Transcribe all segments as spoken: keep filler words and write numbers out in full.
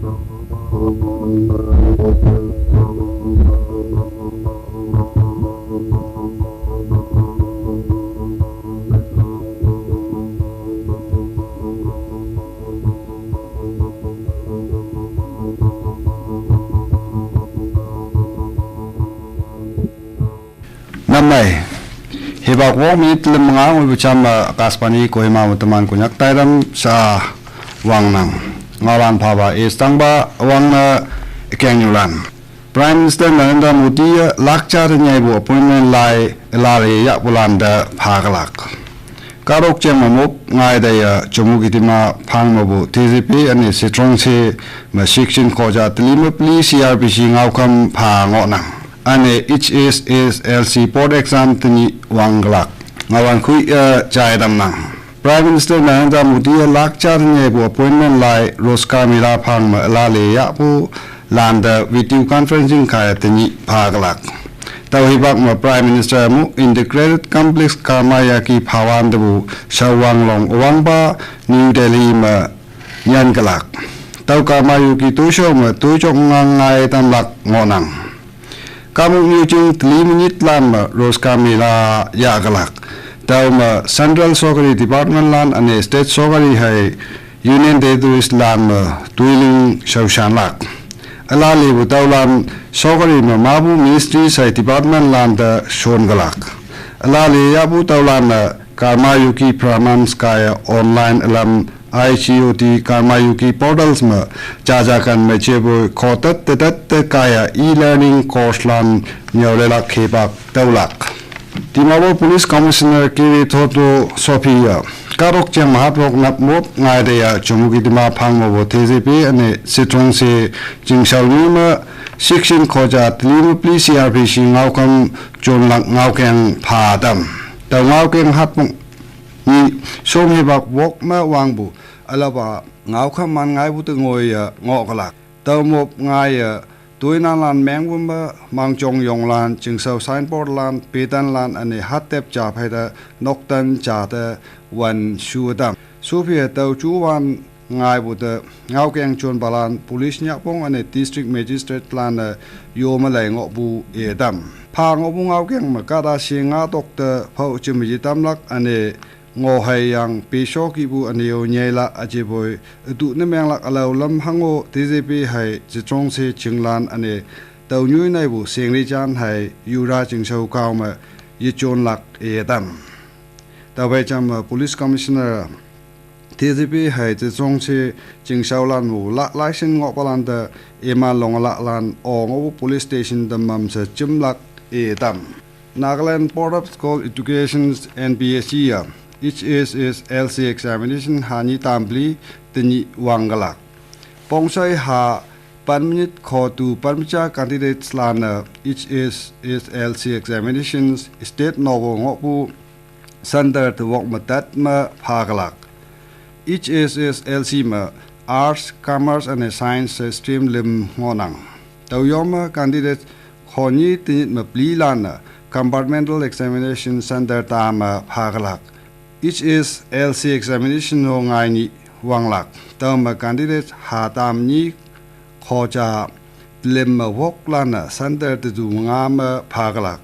Namai. Hibak wok minit lima nga ngui bacham, ah, Akashvani Kohima, Vartaman Konyak Taidam sa wang nang. Ngalan phaba is tangba wang na keng yulan. Prime Minister Narendra Modi, ah, lakcha da nyai bu appointment lai lale ya bulan da phagalak. Karok cheng mamop ngai da ya Chomukidima phang mabu T Z P ane sitrong se ma section khoja telima pli C R P C ngaukam pha ngo nang. Ane H S S L C board exam tani wang galak. Ngawan khui, eh, chai dam nang. Prime Minister Narendra Modi, eh, lakcha tani bu appointment lai Rozgar Mela phang ma lale ya bu landa video conferencing kaya tani pha galak. Tau hibak ma Prime Minister mu Integrated Complex Karma Yaki Bhawan da bu shawang long wang ba New Delhi ma yan galak. Tau Karma Yaki tu shau ma tu chok ngang ngai tam lak ngo nang. Kamu nyuching teli minit lan ma Rozgar Mela ya galak. Tau ma Central Sokari Department lan ane State Sokari hai Union Territories lan ma tuiling shaushan lak. Ala le bu tau lan Sokari ma mabu Ministry sai Department lan da shon galak. Ala le ya bu tau lan na Karma Yaki Pramans kaya online alam I G O T Karma Yaki portals ma jaja kan ma chebo khotat tetat te kaya e-learning course lan nyau le lak khebak tau lak. Dimapur Police Commissioner K V Thoto Sophia. Karok cheng mahat rok nap mop ngai da ya Chomukidima phang mo bo T Z P ane sitrong se jing shau ni ma section khoja teli ma pli C R P C ngaukam chon lak ngaukeng pha dam. Tau ngaukeng hat mong ni som hibak wok ma wang bu. Alaba ngaukam man ngai bu te ngoi ya ngo galak. Tau mop ngai ya tui nan lan meng bu ma mang chong yong lan jing shau signboard lan petan lan ane hat tep cha phai da nok tan cha te wan shu dam. Sophia tau chu wan ngai bu te ngaukeng chon balan police nyapong ane district magistrate lan, eh, yo ma lai ngo bu e dam. Pha ngo bu ngaukeng ma kada si nga tok te phau chim yi tam lak ane ngo hai yang pe sho ki bu ane yo nyai la aje boi atu ne meng lak alau lam hango T Z P hai jitong se ching lan ane tau nyui nai bu seng ri chan hai yura jing shau kau ma yi chon lak e dam. Tau bai cham, eh, Police Commissioner T Z P hai te chong che jing shau lan mu la lai shin ngo palan te eman long la lan o ngo police station te mam se chim lak e tam. Nagaland Board of School Education N B S E ya H S S L C examination ha ni tam bli te ni wang galak. Pong sai ha pan minute kho tu pan cha candidates lan, eh, H S S L C examinations state no ngo pu center te wok ma tat ma pha galak. H S S L C ma Arts, Commerce and Science stream lim ngo nang. Tau yom ma candidate kho ni tinit ma pli lan na compartmental examination center ta ma pha galak. H S L C examination ho ngai ni wang lak. Tau ma candidate ha tam ni kho cha lim ma wok lan na center te du nga ma pha galak.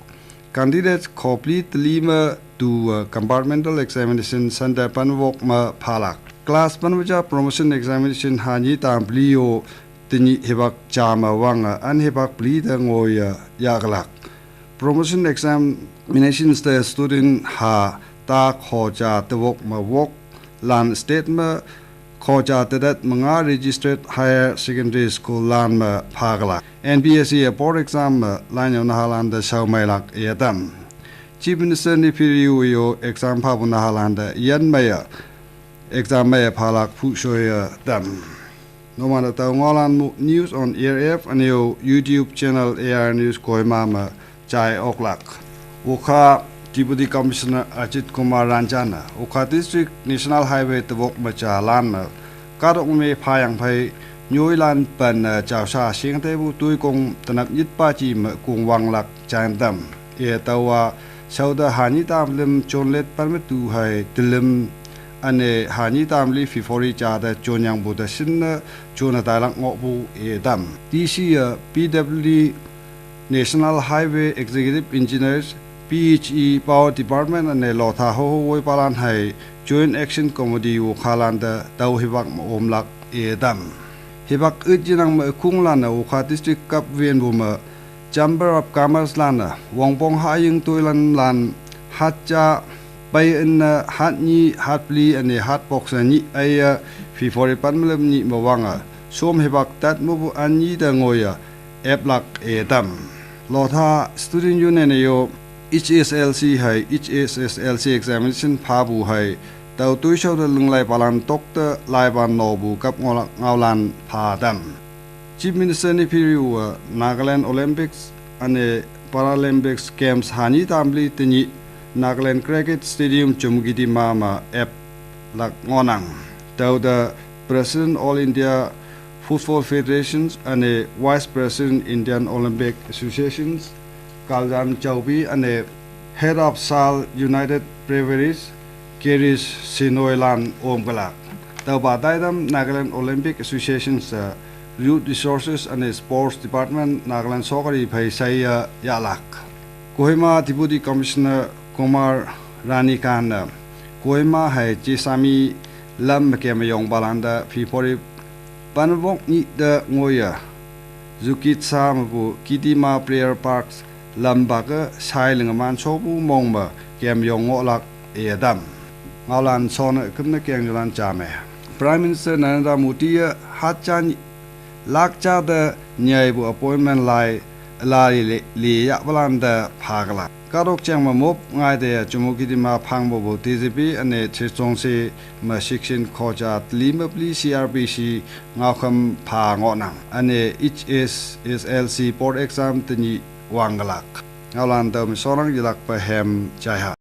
Candidate kho pli tli ma tu, uh, compartmental examination center pan wok ma pha lak. Class pan wacha promotion examination ha ni tam pli yo tini hibak cha ma wang, uh, an hibak pli da ngoi, uh, ya galak. Promotion examinations te student ha ta kho cha te wok ma wok lan state ma kho cha te dat ma nga registered higher secondary school lan ma pha galak. N B S E a board exam ma lan yo na ha lan da shau mai lak e tam. Chief Minister ni phiri u yo exam pha bu na ha lan da yan mai ya exam mai ya pha lak phu shoi ya tam. No ma da tau ngo lan mu news on air app and yo YouTube channel A R News Kohima ma chai oklak. Wokha Deputy Commissioner Ajit Kumar Ranjan na Wokha District National Highway te wok ma cha lan ma kadok me phayang phai nyoi lan pan, eh, chao sa sing te bu tui kong tanap nyit pa chi ma kung wang lak chan tam. E tawa sau da ha ni tam lim chon let pan ma tu hai tilim ane hanyi tamli February chada chonyangpu da shinna chona tailak ngohpu e tam. T C a P W D National Highway Executive Engineers, P H E Power Department ane lotha hoho woipalan hai Joint Action Committee wokhalan da tao hipak ma omlak e tam. Hipak ujinang ma khunglan a wokha district kap venpu ma Chamber of Commerce lan a wongpong haying toilan lan hatcha pai inna hatnyi hatpli ane hatpok sa nyi aya February panmalam nyi mawanga som hipak tat mapu anyi da ngoya eplak e tam. Lotha Student Union ayo H S L C hai H S S L C examination phapu hai tao toishao da linglai palan tokta laipan nopu kap ngolak ngaolan pha tam. Chief Minister ni phiriu a Nagaland Olympics ane Paralympics Games hanyi tamli tinyi Nagaland Cricket Stadium Chumoukedima ma ep lak ngonang. Tao da President All India Football Federations ane Vice President Indian Olympic Associations Kaljan Chaubi ane Head of Sal United Breweries Kirish Sinoilan omkalak. Tao ba daidam Nagaland Olympic Associations a Youth Resources ane Sports Department Nagaland sokari phai saya yalak. Kohima Deputy Commissioner Kumar Rani Khan a Kohima hai Chisami lam ke mayong balanda February panbok ni da ngoya Zukit sa mapu Kidima Prayer Parks lam baka sai lingaman sopu mong ma kem yong ngolak e dam. Ngaolan sona kumna keng yulan chame. Prime Minister Narendra Modi a hatchan lakcha da nyai bu appointment lai la li li ya balan da phagala. Kadok chang ma mop ngai de Chumoukedima phang bo bo T J P ane Chechong se ma section khocha lima pli C R P C ngaokham pha ngonang ane H S S L C board exam tani wanggalak. Ngaolan tao mi sorang yilak pa hem chai ha.